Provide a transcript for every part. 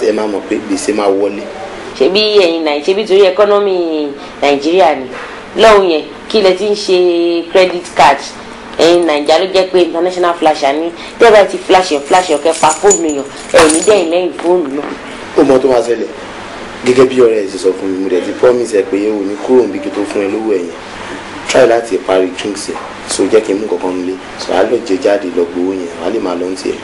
ẹ máa mọ̀ pé gbèsè máa wọlé. Ṣebí ẹ̀yin náà ṣebí torí economy Nàìjíríà ni lọ́hùn yẹn kí lẹ ti ń ṣe credit card ẹ̀yin Nàìjíríà ló jẹ́ pé international flasher ní tẹ́ bá ti flash ẹ̀ flash ẹ̀ kẹ́ pa fóònù yàn ẹ̀ ní dẹ́yìn lẹ́yìn fóònù náà. Ó mọ tó máa ṣẹlẹ̀ gẹ́gẹ́ bí ọ̀rẹ́ ẹ̀ ṣe sọ fún mi, mo dẹ̀ ti promise ẹ pé o ní kúrò níbi kí tó fún ẹ lówó ẹ̀yẹn. Try láti parí drinks ẹ̀, so jẹ́ kí n mú kankan nílé, so á lọ jẹ jáde lọ gbowó yẹn, wàá lè máa lọ ní tiẹ̀.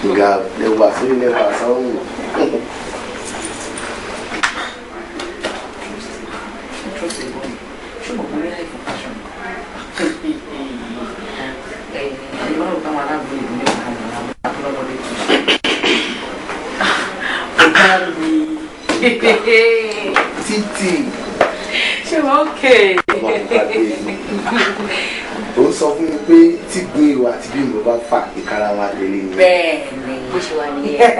Nga lẹ́wà sí lẹ́wà sáwọn. Títì. Ṣé wọ́n okay? Ó sọ fún mi pé tí gbin ìwà àti bí mo bá fà ìkara wa tẹ̀lé ni. Bẹ́ẹ̀ni, bó ṣe wà nìyẹn.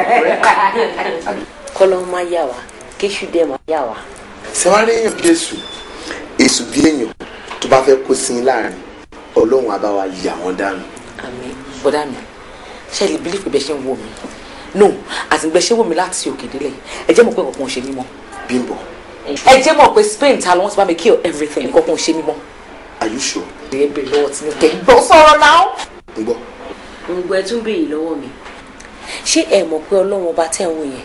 Kọ́lọ́ máa yà wá, kéṣù dẹ̀ máa yà wá. Ṣé èèyàn bí èṣù, èṣù bí èèyàn tó bá fẹ́ kó sí láàrin, Ọlọ́run á bá wa yà wọ́n dànù. Àmín. Bọ́dá mi, ṣé lè bílífù bẹ́ẹ̀ ṣe ń wò mí? No, àti bẹ́ẹ̀ ṣe wò mí láti òkè délẹ̀. Ẹ jẹ́ mọ̀ pé nǹkan ṣe mí mọ́. Bímbọ́. Ẹ jẹ́ mọ̀ pé Spain ta ló wọ́n ti bá mi kill everything, nǹkan ṣe mí mọ́. Are you sure? Ẹ bèrè lọ́wọ́ tí mi kẹ́ gbọ́ sọ̀rọ̀ náà. Ń gbọ́. Ń gbọ́ ẹ tún béèrè lọ́wọ́ mi. Ṣé ẹ mọ̀ pé Ọlọ́run ọba tẹ̀ ń wò yẹn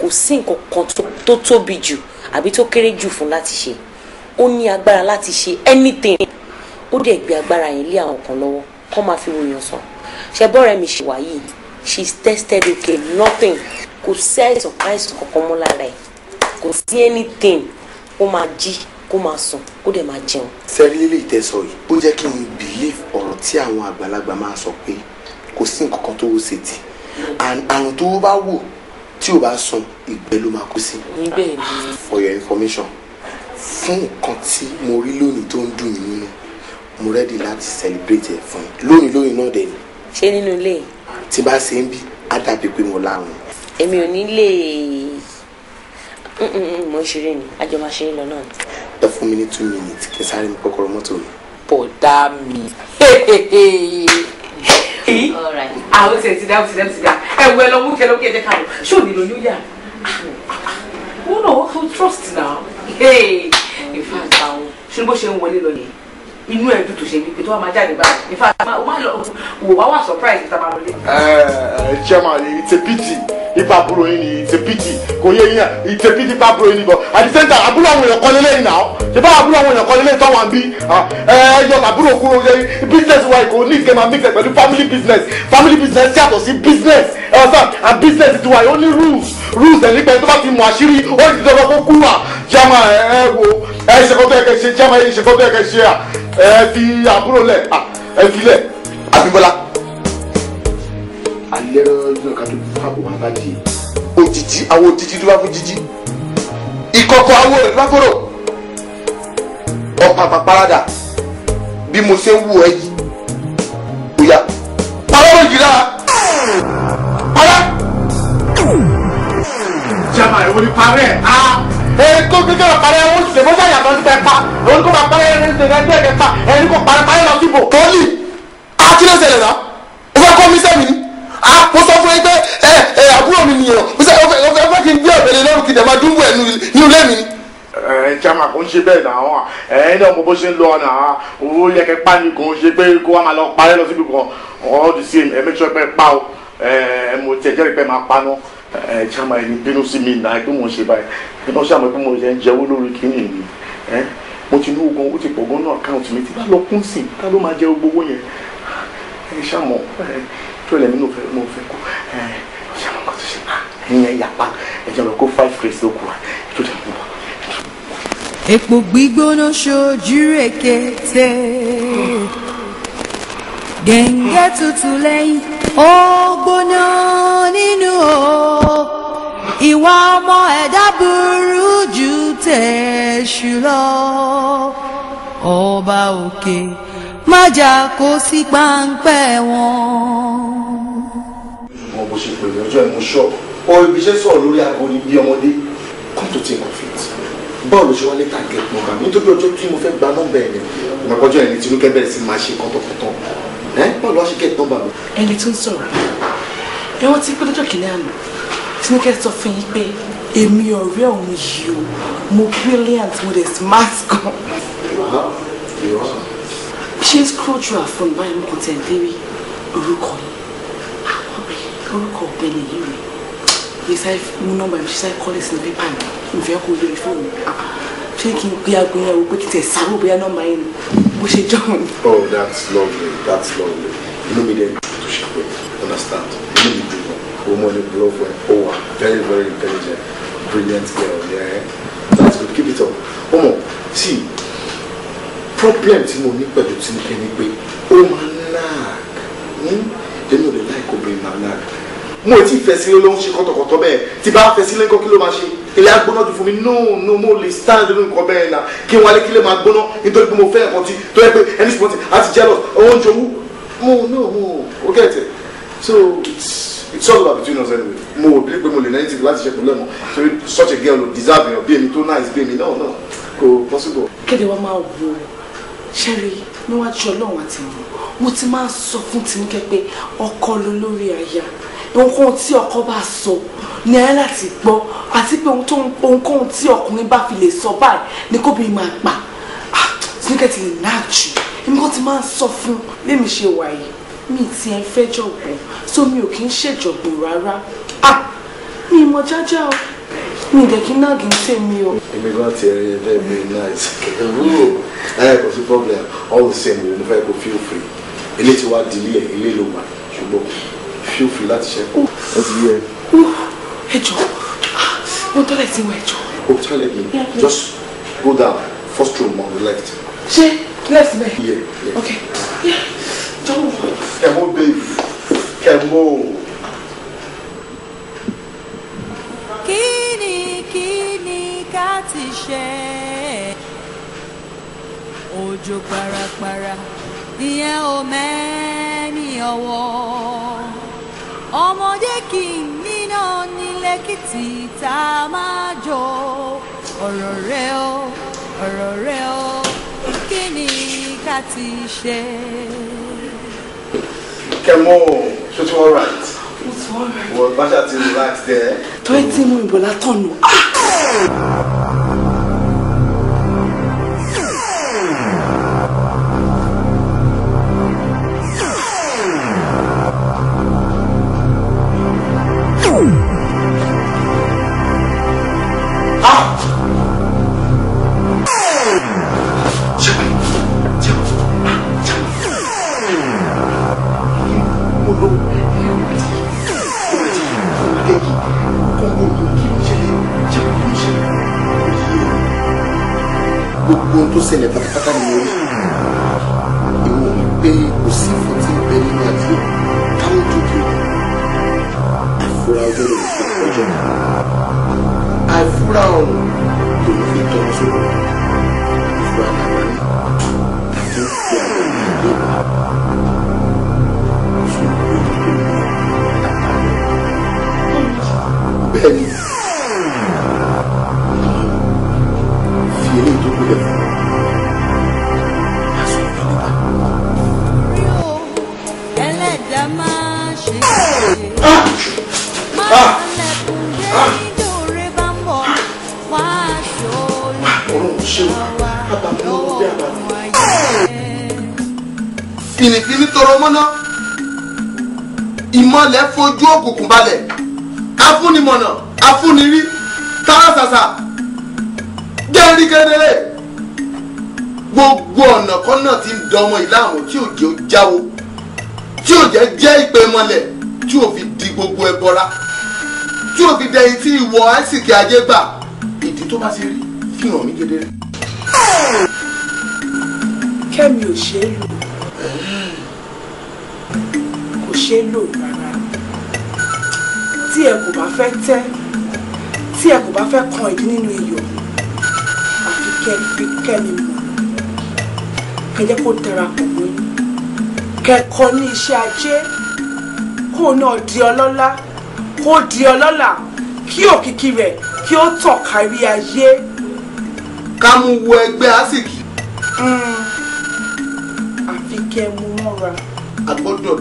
kò sí nǹkan kan tó tóbi jù àbí tó kéré jù fún láti ṣe. Ó ní agbára láti ṣe anything. Ó dẹ̀ gbé agbára yẹn lé àwọn kan lọ́wọ́ kó máa fi wòyàn sàn. Ṣé bọ́ọ̀rẹ́ mi ṣe wà yìí? She's tested okay, nothing. Kò sí àìsàn àìsàn kankan mọ́ lára ẹ̀. Kò sí anything. Ó máa jí, kó máa sùn, kó dẹ̀ máa jẹun. Sẹ́rí lílé ìtẹ́sọ̀ yìí, ó jẹ́ kí n believe ọ̀rọ̀ tí àwọn àgbàlagbà máa sọ pé kò sí nǹkan kan tó wó ṣètì. Àrùn tó bá wò tí ò bá sùn, ìgbẹ́ ló máa kú sí. Bẹ́ẹ̀ ni. For your information, fún nǹkan tí mo rí lónìí tó ń dùn mí nínú, mo ready láti celebrate ẹ̀ fún yín. Lónìí lónìí náà dẹ̀ ni. Ṣé nínú ilé? Tí bá ṣe ń bí, á dàbí pé mo lárùn. Èmi ò ní lè mo ń ṣeré ni, àjọ máa ṣeré lọ náà ni. Ẹ fún mi ní 2 minutes kí n sáré mi kọ́kọ́rọ́ mọ́tò mi. Bọ̀dá mi. Àwọn tiẹ̀ ti dá, ó ti dá, ó ti dá. Ẹ wo ẹ lọ mú kẹ lọ kí ẹ jẹ́ ká lọ. Ṣé ò ní lóyún yà? Wọ́n náà wọ́n fún trust now. In fact, àwọn ṣé bó ṣe ń wọlé lọ yẹn? Inú ẹ̀ dùn tó ṣe wípé tó wà máa jáde báyìí. In fact, ó máa lọ wò wá wà surprise níta máa lọlé. Chairman, it's a pity. Ipa àbúrò yín ni, it's a pity. Kò yé yín, it's a pity ipa àbúrò yín ni bọ̀. At the same time, àbúrò àwọn èèyàn kan lélẹ́yìn náà. Ṣé bá àbúrò àwọn èèyàn kan lélẹ́yìn tó wà ń bí? Ẹ yọ àbúrò kúrò yẹ business wa kò ní ìkẹ́ máa mix ẹ̀ pẹ̀lú family business. Family business yàtọ̀ sí business. Ẹ ọ̀sán, and business ti wà yìí ó ní rules. Rules ẹ̀ nípa ẹni tó bá ti mọ̀ àṣírí, ó ti dọ̀dọ̀ kó kú wà. Chairman, ẹ wo, ẹ ṣe kọ́ tó yẹ kẹ́ ṣe, chairman, ẹ ṣe kọ́ tó yẹ kẹ́ ṣe à. Ẹ fi àbúrò lẹ̀, ẹ fi lẹ̀. Abímbọ́lá. Alẹ́ lọ́jọ́ ká tó fàbọ̀ wá bá di òjijì, àwọn òjijì tó bá fún jíjí. Ìkọ̀kọ̀ àwọn òrè bá fòrò. Ọ̀pàpà parada bí mo ṣe ń wù ẹ́ yìí. Òyà parọ́ lójì lára. Pará. Chairman, ìwọ ni parẹ́ ẹ̀. Ẹ kó kékeré parẹ́ ẹ̀ wọ́n ṣe bọ́sà yàtọ̀ sí pẹ́ pa. Òun kò máa parẹ́ ẹ̀ ní ṣe pa. Ẹni kò parẹ́ parẹ́ lọ síbò. Tọ́lì, kí ló ṣẹlẹ̀ náà? O fẹ́ kọ́ mi sẹ́mi ni? Mo sọ fún yín pé ẹ àbúrò mi nìyẹn. Mo fẹ́ kí n gbé ọ̀bẹ lé lọ́rùn kí n dẹ̀ máa dúnbò ẹ̀ nínú ilé mi ni. Ẹ chairman, kò ń ṣe bẹ́ẹ̀ náà. Ẹ náà mo bó ṣe ń lọ náà. Owó yẹ kẹ́ pa ni kò ń ṣe pé kó wá máa lọ parẹ́ lọ síbi kan. All the same, ẹ make sure pé pa o. Ẹ mo tiẹ̀ jẹ́rìí pé máa pa náà. Ẹ chairman, ẹni bínú sí mi náà pé mo ń ṣe báyìí. Iná ṣàmọ̀ pé mo ṣe ń jẹ́wọ́ lórí kíní mi. Mo ti ní ogun, ó ti pọ̀ gan náà àkáǹtì mi. Tí bá lọ kún sí, ká ló máa jẹ gbogbo yẹn. Ẹ ṣàmọ̀ tó lẹ́mí ló fẹ́ mo fẹ́ kú. Ẹ ṣàmọ̀ nǹkan tó ṣe. Ìyẹn yàpá. Ẹ jẹ́ lọ kó 5 crates ló kù. Tó dẹ̀ mú bọ̀. Epo gbígbóná ṣojú rekete, gẹ̀ǹgẹ̀ tutù lẹ́yìn ó gbóná nínú o. Ìwà ọmọ ẹ̀dá burú ju tẹ̀ṣù lọ. Ọba òkè má jà kó sí páńpẹ́ wọn. Mo bó ṣe pè mí ọjọ́ ẹ̀ mo ṣọ́ ọ ibi iṣẹ́ sọ̀rọ̀ lórí aago ni bí ọmọdé. Come to think of it, báwo ló ṣe wá létà get nọ́mbà mi? Nítorí ọjọ́ tí mo fẹ́ gba nọ́mbà ẹ̀ ni ìmọ̀kọ́jọ́ ẹ̀ ní Tinúkẹ́ bẹ̀rẹ̀ sí máa ṣe kọ́tọ̀kọ́tọ̀. Ẹ́ báwo ló wá ṣe get nọ́mbà mi? Ẹni tó ń sọ̀rọ̀ Ẹ wọ́n ti pé lọ́jọ́ kìíní àná Tinúkẹ́ sọ fún yín pé èmi ọ̀rẹ́ òun yìí o, mo brilliant, mo dẹ̀ smart gan. Ṣé scroll through her phone báyìí mo kàn tẹ̀ lérí orúkọ yìí, orúkọ ọ̀gbẹ́ni yìí rẹ̀ yìí sáré mú nọ́mbà mi, ṣe sáré kọ́lé sínú pépà mi, ìfẹ́ kó lórí fóònù mi. Ṣé kí n pe aago yẹn o pé kí n tẹ̀ sáré bóyá nọ́mbà yẹn ni bó ṣe jọ́ mi. Oh, that's lovely, that's lovely. Inú mi dẹ̀ dùn tó ṣe pé understand, inú mi dùn gan. O mọ ní love ẹ, o wà very very intelligent, brilliant girl, yeah. That's good, keep it up. Ọmọ, see, problem tí mo ní pẹ̀lú Tinúkẹ́ ni pé ó máa ń nag. Èmi ò lè láì kó obìnrin máa nag. Mo ti fẹ́ sílé ló ń ṣe kọ́tọ̀kọ́tọ̀ bẹ́ẹ̀, tí bá fẹ́ sílé ńkọ́ kí ló máa ṣe? Ilé á gbóná jù fún mi, no no, mo lè stand nínú nǹkan bẹ́ẹ̀ náà kí n wálé kí lè máa gbóná nítorí pé mo fẹ́ nǹkan tí tó yẹ pé ẹni ṣùgbọ́n tí a ti jealous, owó ń jowú. Mo no mo o get it. So it's all about between us anyway. Mo ò bí pé mo lè náà ti láti ṣe pẹ̀lú ẹ̀ mọ́, torí such a girl ò deserve èèyàn bí èmi tó nice bí èmi, no no, kò possible. Kéde wa máa wo ṣẹ́rí níwájú Ọlọ́run àti ìmọ̀, mo ti máa ń sọ fún Tinúkẹ́ pé ọkọ ló lórí aya, ohunkóhun tí ọkọ bá sọ ní ayé láti gbọ́, àti pé ohunkóhun tí ọkùnrin bá fi lè sọ báyìí ni kóbìnrin máa gbà. Tinúkẹ́ ti lè náà jù, èmi kan ti máa ń sọ fún lémi ṣe wà yìí, mi ti ẹ̀ ń fẹ́ jọ̀gbọ̀n, so mi ò kí ń ṣèjọ̀gbọ̀n rárá. Mi mọ jájá o, mi dẹ̀ kí náà kì í tèmi o. Èmi gan ti rí ẹ very very nice. Ẹ kò sí problem, all the same mo fẹ́ kó feel free. Ilé tí wàá di ilé ẹ̀, ilé ló wà, ṣùgbọ́n feel free láti ṣe. Ó ti yẹ. Ẹ jọ, mo tọ́lẹ̀ tí wọ́n ẹ jọ. O toilet mi, just go down, first room on the left. Ṣé left bẹ́ẹ̀? Yeah, yeah. Okay, yeah, jọ̀wọ́. Kẹ̀mó babe, Kẹ̀mó. Kíni ká ti ṣe? Òjò parapara, ìyẹn ò mẹ́ni ọwọ́. Ọmọdé kì í níná nílé kìtì tá a máa jọ. Ọ̀rọ̀ rẹ o, ọ̀rọ̀ rẹ o, kíni ká ti ṣe? Kẹ̀mó, ṣó ti all right? It's all right. Well, Basha ti relax there. Torí tí mo ìbò látọ̀nù. Gbogbo ohun tó ṣẹlẹ̀ pátápátá ni mo rí. Ìwọ mọ̀ pé kò sí ìfọ̀ tí ń bẹ nínú àdúgbò káwọn dúdú. Àìfura ọjọ́ lòun fi ọjọ́. Àìfura ọ̀run lòun fi tọrọ sóko. Ìfura làwọn ní àti ń fi àwọn ìlú wa. Ṣùgbọ́n ojú tó ń bọ̀ àtàwọn. Bẹ́ẹ̀ ni. Fi eléyìí tó kú lẹ̀ fún un. Aṣọ ìfẹ́ níta. Rí o, ẹlẹ́dàá máa ṣe é. Máa lẹ̀kùn dé nítorí bá ń bọ̀ wá ṣòro. Ọlọ́run ṣé o, àbàmì lọ́wọ́ bí àbàmì. Fìnnìfìnnì tọrọ mọ́ná, ìmọ̀lẹ̀ fojú òkùnkùn balẹ̀, afúnimọ̀nà, afúnirí, tààràsàsà, jẹ́rí kedere. Gbogbo ọ̀nà kan náà ti ń dọmọ ìlàmù tí ò jẹ́ ó jáwo, tí ò jẹ́ jẹ́ ìpè mọ́lẹ̀, tí ò fi di gbogbo ẹbọra, tí ò fi dẹyin tí ìwọ àìsìkì ajé gbà. Ìdí tó bá ti rí fi hàn mí kedere. Kẹ́mi ò ṣe é lò, kò ṣe é lò rárá. Tí ẹ kò bá fẹ́ tẹ́, tí ẹ kò bá fẹ́ kan ìdí nínú iyọ̀, àfi kẹ́ fi Kẹ́mi mọ̀, kẹ́ jẹ́ kó darapọ̀ mọ́ yín, kẹ́ kọ́ ní iṣẹ́ ajé, kó náà di ọlọ́lá, kó di ọlọ́lá, kí òkìkí rẹ̀ kí ó tàn kárí ayé. Ká mú wo ẹgbẹ́ àsìkí. Àfi kẹ́ mú mọ́ra. A gbọ́dọ̀